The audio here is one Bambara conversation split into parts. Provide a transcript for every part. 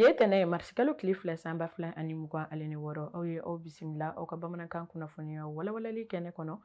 Bi ye tɛnɛ ye, marisikalo tile 2, san 2026. Aw ye aw bisimila aw ka bamanankan kunnafoniya walawalali kɛnɛ kɔnɔ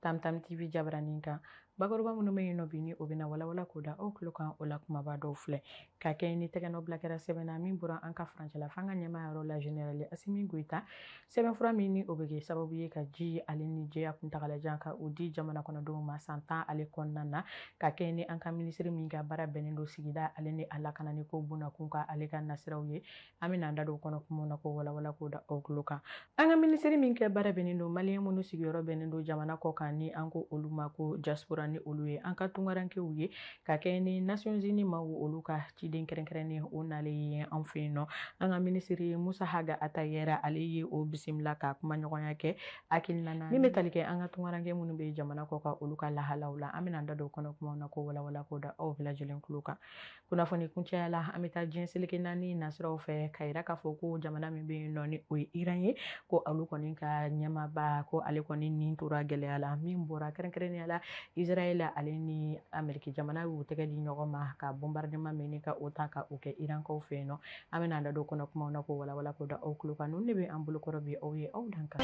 Tamtam TV jabaranin kan. Bakuruba minnu bɛ yen nɔ bi, ni o bɛna walawala k'o da aw tulo kan, o la kumaba dɔw filɛ: ka kɛ ni tɛgɛnɔ kɛra sɛbɛn na min bɔra an ka furancɛla fanga ɲɛmaa yɔrɔ la, général Assimi Goïta, sɛbɛnfura min ni o bɛ kɛ sababu ye ka ji ale ni jɛya kuntagalajan ka o di jamana kɔnɔdenw ma san 10 ale kɔnɔna na, ka kɛ ni an ka minisiri min ka baara bɛnnen don sigida ale ni a lakanani ko bunakun ka ale ka nasiraw ye. An bɛna an da don o kɔnɔ kumaw na ko walawala k'o da aw tulo kan. An ka minisiri min kɛ baara bɛnnen don maliyɛn minnu sigiyɔrɔ bɛnnen don jamana kɔ kan, ni an ko olu ma ko diaspora, ni olu ye an ka tunkarankew ye, ka kɛ ni Nations Unies maaw olu ka ciden kɛrɛnkɛrɛnnen o nalen ye an fɛ yen nɔ, an ka minisiri Moussa Ag Attaher, ale ye o bisimila ka kumaɲɔgɔnya kɛ hakilina na min bɛ tali kɛ an ka tunkaranke minnu bɛ jamana kɔ kan, olu ka lahalaw la. An bɛna an da don o kɔnɔ kumaw na ko walawala k'o da aw bɛɛ lajɛlen tulo kan. Kunnafoni kuncɛya la, an bɛ taa diɲɛ seleke naani nasiraw fɛ ka yira k'a fɔ ko jamana min bɛ yen nɔ, ni o ye Iran ye, ko olu kɔni ka ɲɛmaaba, ko ale kɔni nin tora gɛlɛya la min bɔra kɛrɛnkɛrɛnnenya la Israël ale ni Amérique jamana y'u tɛgɛ di ɲɔgɔn ma ka bombardement min ka o ta ka o kɛ Irankaw fɛ yen nɔ. An bɛna an da don kɔnɔ kumaw na ko walawala k'o da aw tulo kan. Ninnu de bɛ an bolokɔrɔ bi. Aw ye aw dan kan.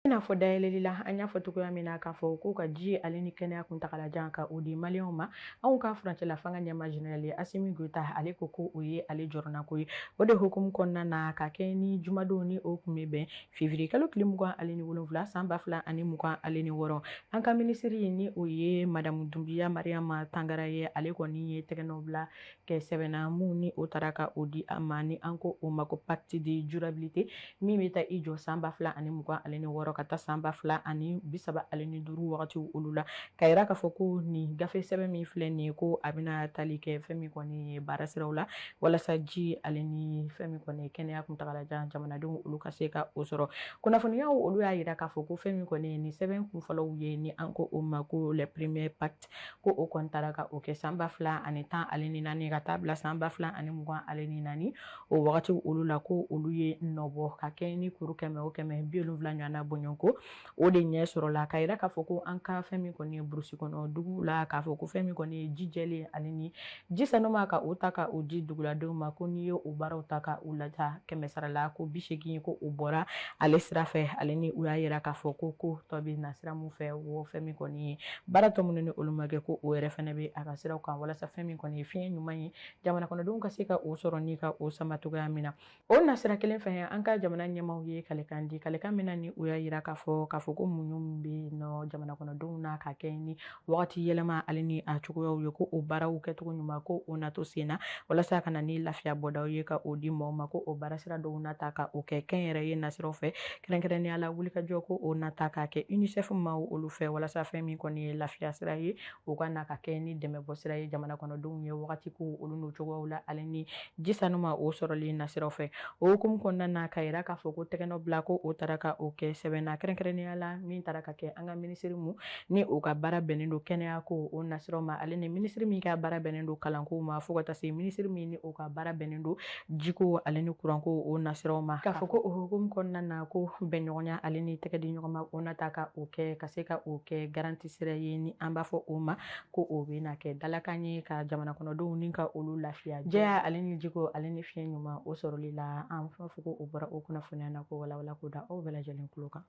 I n'a fɔ dayɛlɛli la, an y'a fɔ cogoya min na k'a fɔ ko ka ji ale ni kɛnɛya kuntagalajan ka o di maliyɛnw ma, anw ka furancɛla fanga ɲɛmaa général Assimi Goïta, ale ko ko o ye ale jɔrɔnako ye. O de hukumu kɔnɔna na, ka kɛ ni jumadon ni o kun bɛ bɛn février kalo tile 27, san 2026, an ka minisiri ni o ye Madame Doumbia Mariama Tangara ye, ale kɔni ye tɛgɛnɔ bila kɛ sɛbɛnna mun ni o taara ka o di an ma, ni an ko o ma ko pacte de durabilité, min bɛ taa i jɔ san 2026 ka taa san 2035 wagatiw olu la, ka yira k'a fɔ ko nin gafe sɛbɛn min filɛ nin ye, ko a bɛna tali kɛ fɛn min kɔni ye baara siraw la walasa ji ale ni fɛn min kɔni ye kɛnɛya kuntagalajan, jamanadenw olu ka se ka o sɔrɔ. Kunnafoniyaw olu y'a yira k'a fɔ ko fɛn min kɔni ye nin sɛbɛn kunfɔlɔw ye, ni an ko o ma ko le premier pacte, ko o kɔni taara ka o kɛ san 2014 ka taa bila san 2024 o wagatiw olu la, ko olu ye nɔbɔ ka kɛ ni kuru 100 o 170 ɲɔgɔnna bɔɲɔgɔnko o de ɲɛ sɔrɔla, ka yira k'a fɔ ko an ka fɛn min kɔni ye burusi kɔnɔ duguw la, k'a fɔ ko fɛn min kɔni ye ji jɛlen ale ni ji sanuma ka o ta ka o di duguladenw ma, ko n'i ye o baaraw ta ka u lajɛ 100 sara la, ko 80 ko o bɔra ale sira fɛ. Ale ni u y'a yira k'a fɔ ko tɔ bɛ na sira mun fɛ, o fɛn min kɔni ye baara tɔ minnu ni olu ma kɛ, ko o yɛrɛ fɛnɛ bɛ a ka siraw kan walasa fɛn min kɔni ye fiɲɛ ɲuman ye, jamana kɔnɔdenw ka se ka o sɔrɔ ni ka o sama cogoya min na. O nasira kelen fɛ, an ka jamana ɲɛmaaw ye kalekan di, kalekan min na ni u y'a yira k'a fɔ ko muɲu min bɛ yen nɔ jamana kɔnɔdenw na ka kɛ ni wagati yɛlɛma ale ni a cogoyaw ye, ko o baaraw kɛcogo ɲuman, ko o na to sen na walasa ka na ni lafiya bɔdaw ye ka o di maaw ma, ko o baara sira dɔw na ta ka o kɛ kɛnyɛrɛye nasiraw fɛ, kɛrɛnkɛrɛnnenya la wulikajɔ ko o na ta k'a kɛ UNICEF maaw olu fɛ, walasa fɛn min kɔni ye lafiya sira ye, o ka na ka kɛ ni dɛmɛ bɔ sira ye jamana kɔnɔdenw ye wagati ko olu n'o cogoyaw la ale ni ji sanuma o sɔrɔli nasiraw fɛ. O hukumu kɔnɔna na, ka yira k'a fɔ ko tɛgɛnɔ bila ko o taara ka o kɛ sɛbɛn na, kɛrɛnkɛrɛnnenya la min taara ka kɛ an ka minisiri mu ni o ka baara bɛnnen don kɛnɛya ko o nasiraw ma, ale ni minisiri min ka baara bɛnnen don kalanko ma, fo ka taa se minisiri min ni o ka baara bɛnnen don jiko ale ni kuranko o nasiraw ma, k'a fɔ ko o hukumu kɔnɔna na, ko bɛnɲɔgɔnya ale ni tɛgɛ di ɲɔgɔn ma, o na ta ka o kɛ ka se ka o kɛ garantie sira ye, ni an b'a fɔ o ma ko o bɛ na kɛ dalakan ye ka jamana kɔnɔdenw ni ka olu lafiya jɛya ale ni jiko ale ni fiɲɛ ɲuman o sɔrɔli la. An b'a fɔ ko o bɔra o kunnafoniya na ko walawala k'o da aw bɛɛ lajɛlen tulo kan.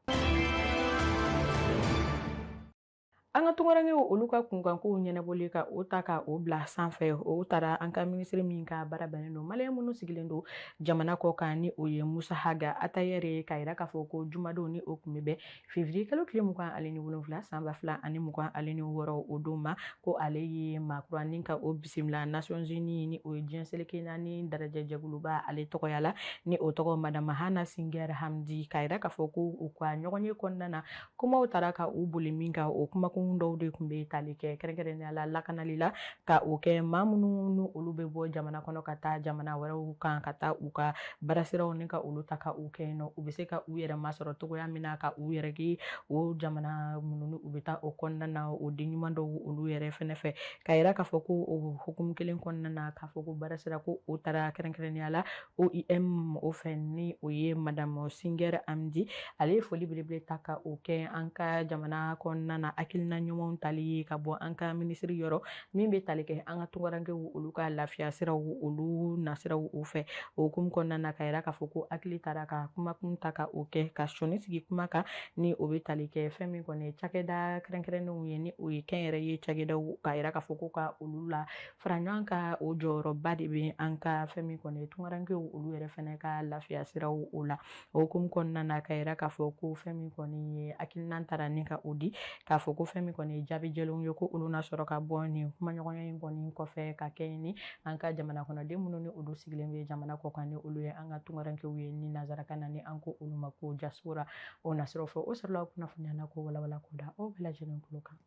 An ka tunkarankew olu ka kunkankow ɲɛnabɔli ka o ta ka o bila sanfɛ, o taara an ka minisiri min ka baara bɛnnen don maliyɛn minnu sigilen don jamana kɔ kan, ni o ye Moussa Ag Attaher ye, ka yira k'a fɔ ko jumadon ni o kun bɛ bɛn février kalo tile 27, san 2026 o don ma, ko ale ye maa kura ni ka o bisimila Nations Unies, ni o ye diɲɛ seleke naani darajɛ jɛkuluba ale tɔgɔya la, ni o tɔgɔ Madame Hanna Singer Hamdi, ka yira k'a fɔ ko u ka ɲɔgɔn ye kɔnɔna na, kumaw taara ka u boli min kan, o kumakun dɔw de tun bɛ tali kɛ kɛrɛnkɛrɛnnenya la lakanali la, ka o kɛ maa minnu ni olu bɛ bɔ jamana kɔnɔ ka taa jamana wɛrɛw kan ka taa u ka baarasiraw ni ka olu ta ka u kɛ yen nɔ, u bɛ se ka u yɛrɛ masɔrɔ cogoya min na ka u yɛrɛ kɛ o jamana minnu ni u bɛ taa o kɔnɔna na, o den ɲuman dɔw olu yɛrɛ fɛnɛ fɛ, ka yira k'a fɔ ko o hukumu kelen kɔnɔna na, k'a fɔ ko baarasira ko o taara kɛrɛnkɛrɛnnenya la OIM o fɛ, ni o ye Madame Singer Hamdi. Ale ye foli belebele ta ka o kɛ an ka jamana kɔnɔna na hakilina hakilina ɲumanw tali ye ka bɔ an ka minisiri yɔrɔ min bɛ tali kɛ an ka tunkarankew olu ka lafiya siraw olu nasiraw o fɛ. O hukumu kɔnɔna na, ka yira k'a fɔ ko hakili taara ka kumakun ta ka o kɛ ka sɔnni sigi kuma kan, ni o bɛ tali kɛ fɛn min kɔni ye cakɛda kɛrɛnkɛrɛnnenw ye, ni o ye kɛnyɛrɛye cakɛdaw, k'a yira k'a fɔ ko ka olu la fara ɲɔgɔn kan, o jɔyɔrɔba de bɛ an ka fɛn min kɔni ye tunkarankew olu yɛrɛ fɛnɛ ka lafiya siraw o la. O hukumu kɔnɔna na, ka yira k'a fɔ ko fɛn min kɔni ye hakilina taara ni ka o di, k'a fɔ ko fɛn min kɔni ye jaabi jɛlenw ye, ko olu na sɔrɔ ka bɔ nin kumaɲɔgɔnya in kɔni kɔfɛ, ka kɛ ni an ka jamana kɔnɔden minnu ni olu sigilen bɛ jamana kɔ kan, ni olu ye an ka tunkarankew ye, ni nanzarakan na ni an ko olu ma ko diaspora, o nasiraw fɛ. O sɔrɔla kunnafoniya na ko walawala ko da aw bɛɛ lajɛlen tulo kan.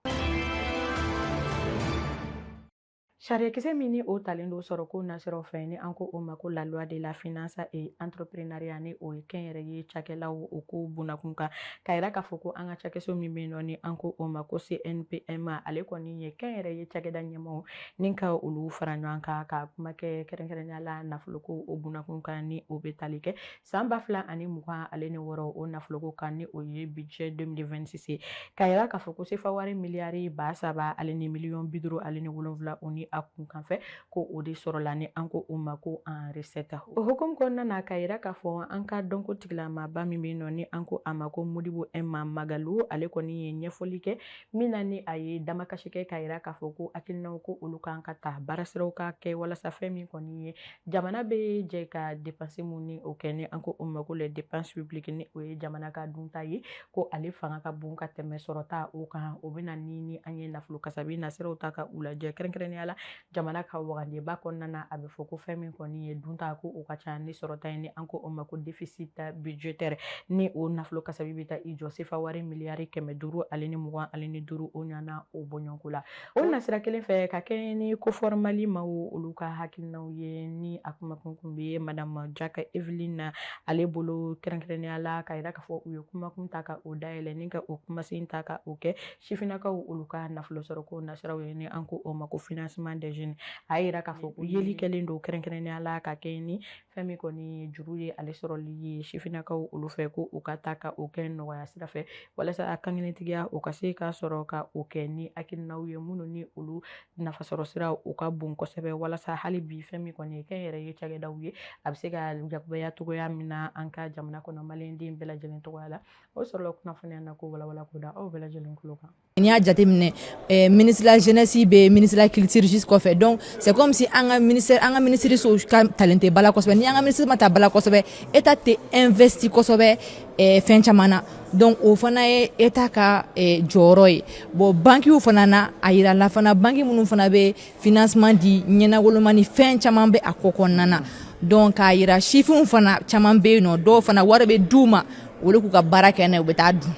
Sariyakisɛ min ni o talen don sɔrɔko nasiraw fɛ, ni an ko o ma ko la loi de la finance et entrepreneuriat, ni o ye kɛnyɛrɛye cakɛlaw o ko bunakun kan, ka yira k'a fɔ ko an ka cakɛso min bɛ yen nɔ, ni an ko o ma ko CNPM, ale kɔni ye kɛnyɛrɛye cakɛda ɲɛmaaw ni ka olu fara ɲɔgɔn kan ka kuma kɛ, kɛrɛnkɛrɛnnenya la nafoloko o bunakun kan, ni o bɛ tali kɛ san 2026 o nafoloko kan, ni o ye budget 2026 ye, ka yira k'a fɔ ko sefa wari miliyari 3057 o ni a kun fɛ, ko o de sɔrɔla, ni an ko o ma ko en recette. O hukumu kɔnɔna na, ka yira k'a fɔ an ka dɔnko tigilamaba min bɛ yen nɔ, ni an ko a ma ko Modibo M Magalu, ale kɔni ye ɲɛfɔli kɛ min na, ni a ye damakasi kɛ, ka yira k'a fɔ ko hakilinaw ko olu kan ka ta, baarasiraw ka kɛ walasa fɛn min kɔni ye jamana bɛ jɛ ka dépense mun ni o kɛ, ni an ko o ma ko les dépenses publiques, ni o ye jamana ka dunta ye, ko ale fanga ka bon ka tɛmɛ sɔrɔta o kan. O bɛ na ni an ye nafolo kasabi nasiraw ta ka u lajɛ, kɛrɛnkɛrɛnnenya la jamana ka wagandeba kɔnɔna na, a bɛ fɔ ko fɛn min kɔni ye dunta, ko o ka ca ni sɔrɔta ye, ni an ko o ma ko déficit budgétaire, ni o nafolo kasabi bɛ taa i jɔ sefa wari miliyari 525 o ɲɔgɔnna o bɔɲɔgɔnko la. O nasira kelen fɛ, ka kɛ ni COFOR Mali maaw olu ka hakilinaw ye, ni a kumakun kun bɛ madame Jaka Eveline na ale bolo, kɛrɛnkɛrɛnnenya la ka yira k'a fɔ u ye kumakun ta ka o dayɛlɛ ni ka o kumasen ta ka o kɛ sifinnakaw olu ka nafolo sɔrɔ ko nasiraw ye, ni an ko o ma ko financement des jeunes. A yira k'a fɔ ko yeli kɛlen don, kɛrɛnkɛrɛnnenya la ka kɛ ni fɛn min kɔni ye juru ye, ale sɔrɔli ye sifinnakaw olu fɛ, ko u ka ta ka o kɛ nɔgɔya sira fɛ, walasa a kankelentigiya o ka se ka sɔrɔ ka o kɛ ni hakilinaw ye minnu ni olu nafasɔrɔ sira u ka bon kosɛbɛ, walasa hali bi fɛn min kɔni ye kɛnyɛrɛye cakɛdaw ye, a bɛ se ka yakubaya cogoya min na an ka jamana kɔnɔ, maliyɛnden bɛɛ lajɛlen tɔgɔya la. O sɔrɔla kunnafoniya na ko walawala ko da aw bɛɛ lajɛlen tulo kan. N'i y'a jateminɛ, ministre de la jeunesse bɛ ministre de la culture juste kɔfɛ. Donc c'est comme si an ka ministère, an ka ministre so ka talen tɛ ba la kosɛbɛ. Ni an ka ministre ma ta ba la kosɛbɛ, état tɛ investi kosɛbɛ fɛn caman na. Donc o fana ye état ka jɔyɔrɔ ye. Bon, banques fana na, a yirala fana, banque minnu fana bɛ financement di, ɲɛnawoloma ni fɛn caman bɛ a ko kɔnɔna na. Donc k'a yira sifinw fana caman bɛ yen nɔ, dɔw fana wari bɛ d'u ma, olu k'u ka baara kɛ n'a ye, u bɛ taa dun.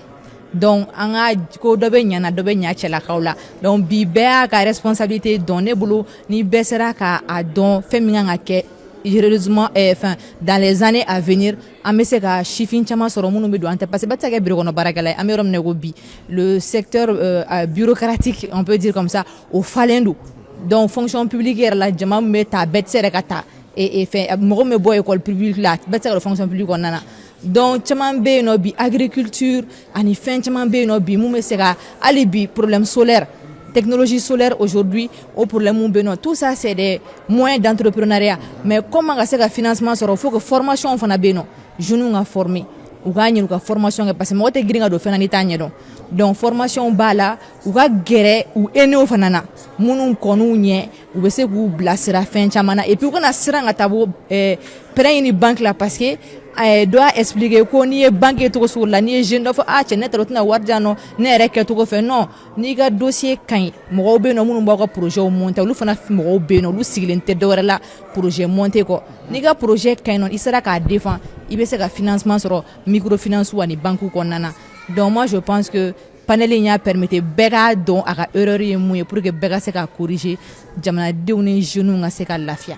Donc an ka ko dɔ bɛ ɲana, dɔ bɛ ɲa cɛlakaw la. Donc bi bɛɛ y'a ka responsabilité dɔn. Ne bolo, ni bɛɛ sera ka a dɔn fɛn min kan ka kɛ, heureusement, enfin, dans les années à venir, an bɛ se ka sifin caman sɔrɔ minnu bɛ don an tɛ, parce que bɛɛ tɛ se ka kɛ bureau kɔnɔ baarakɛla ye. An bɛ yɔrɔ min na i ko bi, le secteur bureaucratique, on peut dire comme ça, o falen don. Donc fonction publique yɛrɛ la, jama min bɛ ta, bɛɛ tɛ se yɛrɛ ka ta fɛn mɔgɔ min bɛ bɔ école publique la, bɛɛ tɛ se ka don fonction publique kɔnɔna na. Donc caman bɛ yen nɔ bi, agriculture ani fɛn caman bɛ yen nɔ bi, mun bɛ se ka hali bi problème solaire, technologie solaire aujourd'hui, o problème bɛ yen nɔ. Tout ça, c'est des moyens d'entrepreneuriat. Mais comment ka se ka financement sɔrɔ? Faut que formation fana bɛ yen nɔ, jeunes ka former, u k'a ɲini u ka formation kɛ, parce que mɔgɔ tɛ girin ka don fɛn na n'i t'a ɲɛdɔn. Donc formation b'a la, u ka gɛrɛ u aînés fana na, minnu kɔn'u ɲɛ, u bɛ se k'u bilasira fɛn caman na. Et puis u kana siran ka taa bɔ prêt ɲini banque la, parce que dɔ y'a expliqué ko n'i ye banque ye cogo sugu la, n'i ye jeune dɔ fɔ a cɛ, ne taara o tɛna wari di yan nɔ, ne yɛrɛ kɛcogo fɛ. Non, n'i ka dossier ka ɲi, mɔgɔw bɛ yen nɔ minnu b'aw ka projet monter, olu fana mɔgɔw bɛ yen nɔ, olu sigilen tɛ dɔwɛrɛ la projet monter kɔ. N'i ka projet ka ɲi nɔ, i sera k'a défend, i bɛ se ka financement sɔrɔ microfinance ani banque kɔnɔna na. Donc moi, je pense que panel in y'a permettre bɛɛ k'a dɔn a ka erreur ye mun ye, pour que bɛɛ ka se ka corriger, jamanadenw ni jeunes ka se ka lafiya.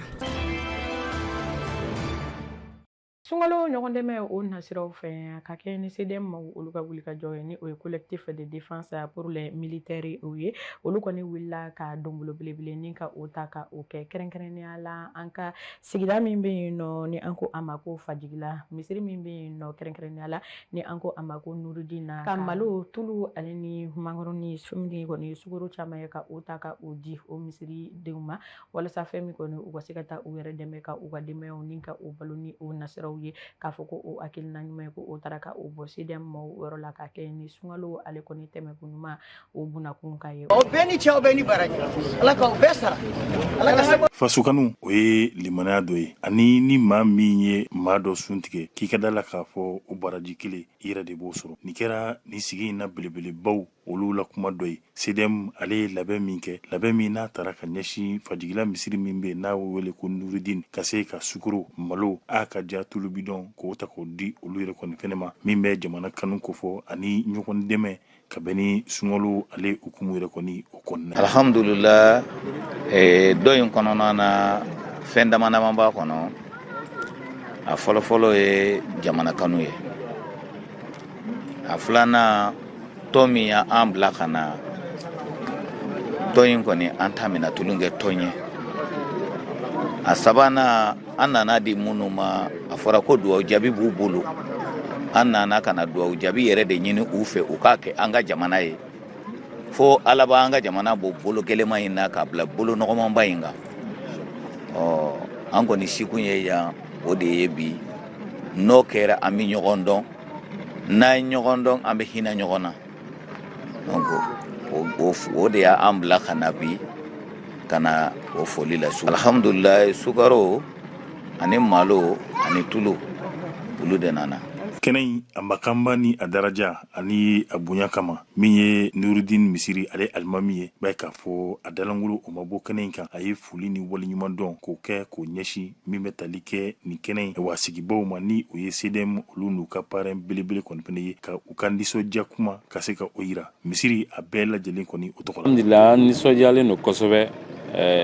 Sunkalo ɲɔgɔn dɛmɛ o nasiraw fɛ, ka kɛ ni CDM maaw olu ka wulikajɔ ye, ni o ye Collectif de défense pour les militaires, o ye olu kɔni wulila ka donbolo belebele ni ka o ta ka o kɛ, kɛrɛnkɛrɛnnenya la an ka sigida min bɛ yen nɔ, ni an ko a ma ko Fajigila, misiri min bɛ yen nɔ, kɛrɛnkɛrɛnnenya la ni an ko a ma ko Nurudin na, ka malo, tulu ale ni macaroni, fɛn min kɔni ye sukaro caman ye, ka o ta ka o di o misiri denw ma, walasa fɛn min kɔni u ka se ka taa u yɛrɛ dɛmɛ ka u ka denbayaw ni ka u balo ni o nasiraw ye. K'a fɔ ko o hakilina ɲuman ye ko o taara ka o bɔ CDM maaw yɔrɔ la, ka kɛ ni sunkalo ale kɔni tɛmɛko ɲuman o bunakun ka ye. Aw bɛɛ ni ce, aw bɛɛ ni baraji, Ala k'aw bɛɛ sara, Ala ka se. Fasokanu, o ye limanaya dɔ ye, ani ni maa min ye maa dɔ sun tigɛ, k'i ka da la k'a fɔ o baraji kelen, i yɛrɛ de b'o sɔrɔ. Nin kɛra nin sigi in na belebelebaw olu la kuma dɔ ye. CDM ale ye labɛn min kɛ, labɛn min n'a taara ka ɲɛsin Fajigila misiri min bɛ n'a wele ko Nurudin, ka se ka sukaro, malo a ka ja, tulu bidɔn, k'o ta k'o di olu yɛrɛ kɔni fɛnɛ ma, min bɛ jamana kanu kofɔ ani ɲɔgɔn dɛmɛ ka bɛn ni sunkalo ale hukumu yɛrɛ kɔni o kɔnɔna. Alhamdulillah, dɔ in kɔnɔna na, fɛn dama dama b'a kɔnɔ. A fɔlɔfɔlɔ ye jamana kanu ye. A filanan, tɔn min y'an bila ka na, tɔn in kɔni, an t'a minɛ tulon kɛ tɔn ye. A sabanan, an nana di minnu ma, a fɔra ko duwawu jaabi b'u bolo. An nana ka na duwawu jaabi yɛrɛ de ɲini u fɛ, u k'a kɛ an ka jamana ye, fo Ala b'an ka jamana bɔ bolo gɛlɛman in na k'a bila bolo nɔgɔmanba in kan. Ɔ, an kɔni sikun ye yan, o de ye bi. N'o kɛra, an bɛ ɲɔgɔn dɔn. N'an ye ɲɔgɔn dɔn, an bɛ hinɛ ɲɔgɔn na. Donc o de y'an bila ka na bi, ka na o foli la. Alhamdulilayi, sukaro ani malo ani tulu, olu de nana. Kɛnɛ in a makanba ni a daraja ani a bonya kama, min ye Nurudin misiri ale alimami ye, b'a k'a fɔ a dalangolo o ma bɔ kɛnɛ in kan. A ye foli ni waleɲuman dɔn k'o kɛ k'o ɲɛsin min bɛ tali kɛ nin kɛnɛ in wa sigibaw ma, ni o ye CDM olu n'u ka parrain belebele kɔni fɛnɛ ye, ka u ka nisɔndiya kuma ka se ka o yira misiri a bɛɛ lajɛlen kɔni o tɔgɔ la. Alhamdulillah, an nisɔndiyalen don kosɛbɛ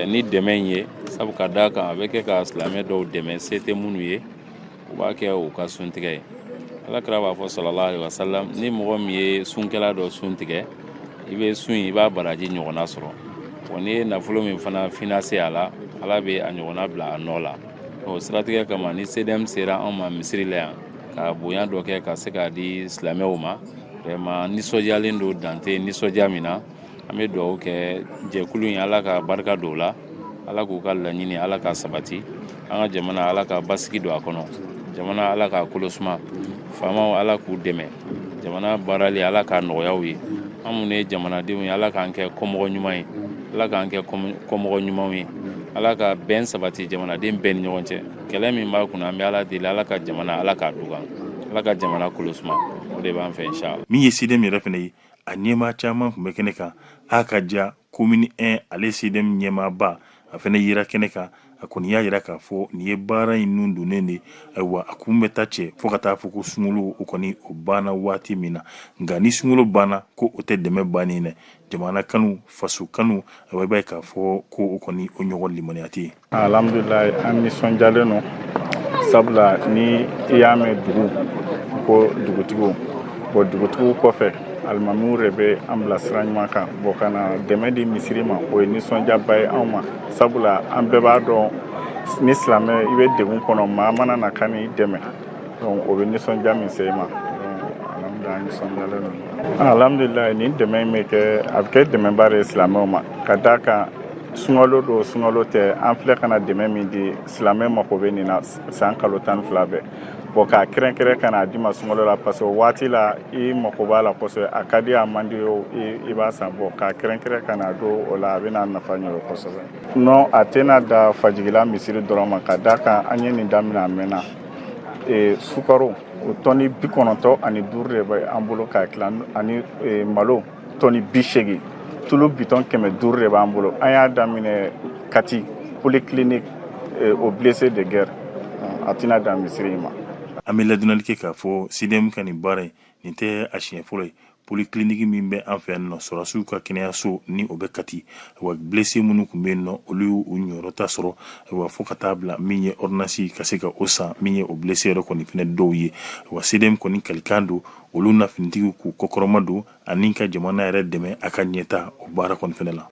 ni dɛmɛ in ye, sabu ka d'a kan a bɛ kɛ ka silamɛ dɔw dɛmɛ, se tɛ minnu ye, u b'a kɛ u ka suntigɛ ye. Ala kira b'a fɔ, sallallahu alaihi wasallam, ni mɔgɔ min ye sunkɛla dɔ sun tigɛ, i bɛ sun in, i b'a baraji ɲɔgɔnna sɔrɔ. Wa n'i ye nafolo min fana financer a la, Ala bɛ a ɲɔgɔnna bila a nɔ la. O siratigɛ kama, ni CDM sera anw ma misiri la yan ka bonya dɔ kɛ ka se k'a di silamɛw ma, vraiment nisɔndiyalen don dante nisɔndiya min na. An bɛ dugawu kɛ jɛkulu in, Ala ka barika don o la, Ala k'u ka laɲini, Ala ka sabati. An ka jamana, Ala ka basigi don a kɔnɔ. Jamana, Ala k'a kolo suma. Faamaw, Ala k'u dɛmɛ. Jamana baarali, Ala k'a nɔgɔya u ye. An minnu ye jamanadenw ye, Ala k'an kɛ kɔmɔgɔ ɲuman ye, Ala k'an kɛ kɔmɔgɔ ɲumanw ye. Ala ka bɛn sabati jamanaden bɛɛ ni ɲɔgɔn cɛ. Kɛlɛ min b'a kunna, an bɛ Ala deli, Ala ka jamana, Ala k'a dugan, Ala ka jamana kolo suma. O de b'an fɛ, inshallah. Min ye CDM yɛrɛ fɛnɛ ye, a ɲɛmaa caman tun bɛ kɛnɛ kan. A ka ja commune 1 ale CDM ɲɛmaaba, a fɛnɛ yera kɛnɛ kan. A kɔni y'a yira k'a fɔ nin ye baara in nun donnen de. Ayiwa, a kun bɛ taa cɛ fo ka taa fɔ ko sunkalo o kɔni o banna waati min na. Nka ni sunkalo banna, ko o tɛ dɛmɛ bannen dɛ. Jamana kanu, faso kanu, ayiwa, i b'a ye k'a fɔ ko o kɔni o ɲɔgɔn limaniya tɛ yen. Alhamdulilayi, an nisɔndiyalen don, sabula ni i y'a mɛn dugu ko dugutigiw, bon, dugutigiw kɔfɛ, alimamiw de bɛ an bila sira ɲuman kan. Bon, ka na dɛmɛ di misiri ma, o ye nisɔndiyaba ye anw ma, sabula an bɛɛ b'a dɔn ni silamɛ i bɛ degun kɔnɔ, maa mana na ka n'i dɛmɛ, donc o bɛ nisɔndiya min se i ma. Alhamdulilayi, an nisɔndiyalen don. Alhamdulilayi, nin dɛmɛ in bɛ kɛ, a bɛ kɛ dɛmɛba de ye silamɛw ma, ka d'a kan sunkalo don, sunkalo tɛ, an filɛ ka na dɛmɛ min di, silamɛ mako bɛ nin na san kalo 12 bɛɛ. Bon, k'a kɛrɛnkɛrɛn ka n'a di ma sunkalo la, parce que o waati la i mako b'a la kosɛbɛ, a ka di, a man di o, i b'a san. Bon, k'a kɛrɛnkɛrɛn ka n'a don o la, a bɛ n'a nafa ɲɛ o kosɛbɛ. Non, a tɛna da Fajigila misiri dɔrɔn ma, ka d'a kan an ye nin daminɛ a mɛnna. Sukaro o tɔni 95 de bɛ an bolo k'a tila, ani malo tɔni 80, tulu bitɔn 500 de b'an bolo. An y'a daminɛ Kati polyclinique aux blessés de guerre, a tɛna dan misiri in ma. An bɛ ladonnali kɛ k'a fɔ CDM ka nin baara in, nin tɛ a siɲɛ fɔlɔ ye. Polyclinique min bɛ an fɛ yan nɔ, sɔrɔdasiw ka kɛnɛyaso ni o bɛ Kati, wa blessé minnu tun bɛ yen nɔ, olu y'u ɲɔyɔrɔ ta sɔrɔ, wa fo ka taa bila min ye ordonnance ka se ka o san min ye o blessé yɛrɛ kɔni fɛnɛ dɔw ye. Wa CDM kɔni kalikan don olu na finitigiw k'u kɔkɔrɔma don ani ka jamana yɛrɛ dɛmɛ a ka ɲɛta o baara kɔni fɛnɛ la.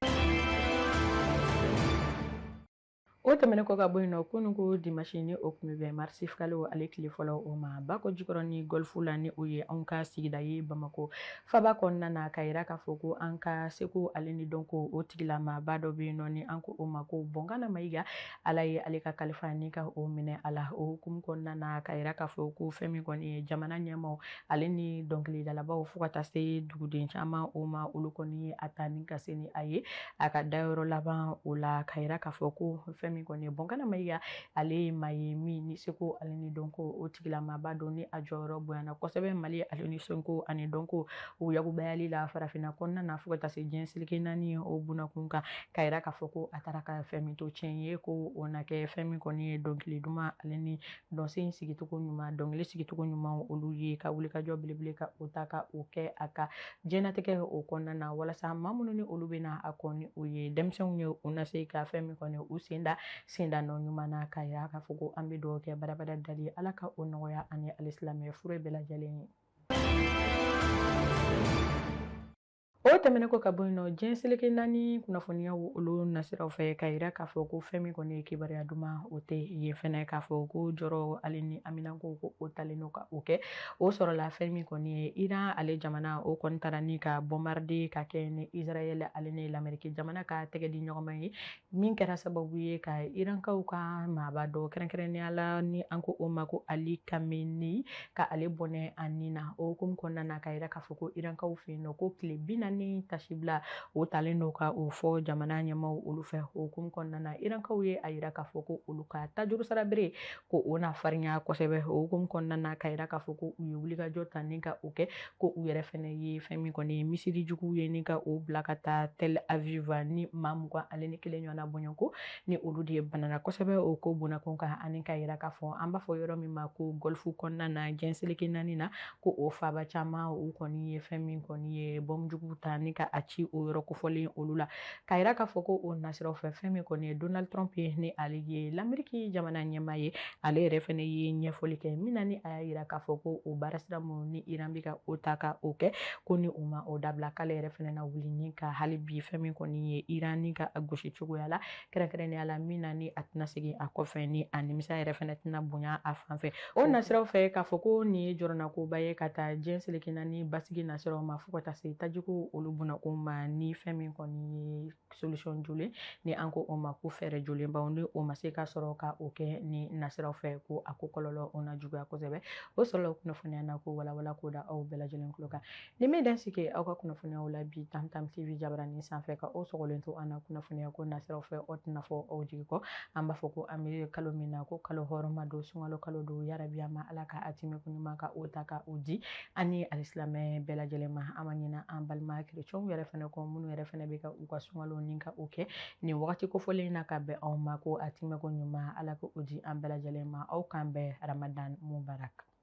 O tɛmɛnen kɔ ka bɔ yen nɔ, kunun ko dimanche ni o tun bɛ bɛn marisi kalo ale tile fɔlɔ o ma, Bako Jikɔrɔni Golf la, ni o ye anw ka sigida ye Bamakɔ faba kɔnɔna na, ka yira k'a fɔ ko an ka seko ale ni dɔnko o tigilamaba dɔ bɛ yen nɔ, ni an ko o ma ko Bɔnkana Mayiga, Ala ye ale ka kalifa ni ka o minɛ a la. O hukumu kɔnɔna na, ka yira k'a fɔ ko fɛn min kɔni ye jamana ɲɛmaaw ale ni dɔnkilidalabaw fo ka taa se duguden caman o ma, olu kɔni ye a ta ni ka se ni a ye a ka dayɔrɔ laban o la, ka yira k'a fɔ ko fɛn min kɔni ye Bɔnkana Mayiga, ale ye maa ye min ni seko ale ni dɔnko o tigilamaba don, ni a jɔyɔrɔ bonyana kosɛbɛ Mali ale ni seko ani dɔnko o yakubayali la farafinna kɔnɔna na fo ka taa se diɲɛ seleke naani o bunakun kan, ka yira k'a fɔ ko a taara ka fɛn min to tiɲɛ ye, ko o na kɛ fɛn min kɔni ye dɔnkili duman ale ni dɔnsen sigicogo ɲuman, dɔnkili sigicogo ɲuman, olu ye ka wulikajɔ belebele ka o ta ka o kɛ a ka diɲɛnatigɛ o kɔnɔna na, walasa maa minnu ni olu bɛna a kɔn ni o ye denmisɛnw ye, u na se ka fɛn min kɔni u sen da senda nɔ ɲuman na, ka yira k'a fɔ ko an bɛ dugawu kɛ badabada dali Ala ka o nɔgɔya ani alisilamɛ furu bɛɛ lajɛlen ye. O tɛmɛnen kɔ ka bɔ yen nɔ, diɲɛ seleke naani kunnafoniyaw olu nasiraw fɛ, ka yira k'a fɔ ko fɛn min kɔni ye kibaruya duman o tɛ yen fɛnɛ, k'a fɔ ko jɔrɔ ale ni aminanko ko o talen don ka o kɛ. O sɔrɔla fɛn min kɔni ye Iran ale jamana o kɔni taara ni ka bombarder ka kɛ ni Israël ale ni l'Amérique jamana ka tɛgɛ di ɲɔgɔn ma ye, min kɛra sababu ye ka Irankaw ka maaba dɔ kɛrɛnkɛrɛnnenya la, ni an ko o ma ko Ali Khamenei, ka ale bɔnɛ a ni na. O hukumu kɔnɔna na, ka yira k'a fɔ ko Irankaw fɛ yen nɔ ko tile 40 tasibila o talen don ka o fɔ jamana ɲɛmaaw olu fɛ. O hukumu kɔnɔna na, Irankaw ye a yira k'a fɔ ko olu ka tajuru sara bere ko o na farinya kosɛbɛ. O hukumu kɔnɔna na, ka yira k'a fɔ ko u ye wulikajɔ ta ni ka o kɛ, ko u yɛrɛ fɛnɛ ye fɛn min kɔni ye misiri juguw ye ni ka o bila ka taa Tel Aviv, ni maa 21 ɲɔgɔnna bɔɲɔgɔnko ni olu de banana kosɛbɛ o ko bunakun kan, ani ka yira k'a fɔ an b'a fɔ yɔrɔ min ma ko Golfe kɔnɔna na diɲɛ seleke naani na, ko o faaba caman u kɔni ye fɛn min kɔni ye bɔmu jugu ta ni ka a ci o yɔrɔ kofɔlen olu la, ka yira k'a fɔ ko o nasiraw fɛ fɛn min kɔni ye Donald Trump ye, ni ale ye l'Amérique jamana ɲɛmaa ye, ale yɛrɛ fɛnɛ ye ɲɛfɔli kɛ min na, ni a y'a yira k'a fɔ ko o baarasira minnu ni Iran bɛ ka o ta ka o kɛ, ko ni u ma o dabila, k'ale yɛrɛ fɛnɛ na wuli ni ka hali bi fɛn min kɔni ye Iran ni ka a gosi cogoya la, kɛrɛnkɛrɛnnenya la min na ni a tɛna segin a kɔfɛ, ni a nimisa yɛrɛ fɛnɛ tɛna bonya a fan fɛ. O nasiraw fɛ, k'a fɔ ko nin ye jɔrɔnakoba ye ka taa diɲɛ seleke naani basigi nasiraw ma fo ka taa se tajiko olu bunakun ma, ni fɛn min kɔni ye solution jolen, ni an ko o ma ko fɛɛrɛ jolenbaw, ni o ma se ka sɔrɔ ka o kɛ ni nasiraw fɛ, ko a ko kɔlɔlɔ o na juguya kosɛbɛ. O sɔrɔla kunnafoniya na ko walawala k'o da aw bɛɛ lajɛlen tulo kan. Ni min dan sigi aw ka kunnafoniyaw la bi Tam Tam TV jabarani sanfɛ, ka aw sɔgɔlen to an na kunnafoniya ko nasiraw fɛ, aw tɛna fɔ aw jigi kɔ. An b'a fɔ ko an bɛ kalo min na, ko kalo hɔrɔma don, sunkalo kalo don, yarabi an ma Ala ka a timɛ ko ɲuman ka o ta ka o di an ni alisilamɛ bɛɛ lajɛlen ma. An ma ɲinɛ an balima kerecɛnw yɛrɛ fɛnɛ kɔ, minnu yɛrɛ fɛnɛ bɛ ka u ka sunkalo ni ka o kɛ nin wagati kofɔlen na ka bɛn anw ma, ko a timɛ ko ɲuman Ala ka o di an bɛɛ lajɛlen ma. Aw k'an bɛn. Ramadan Mubarak.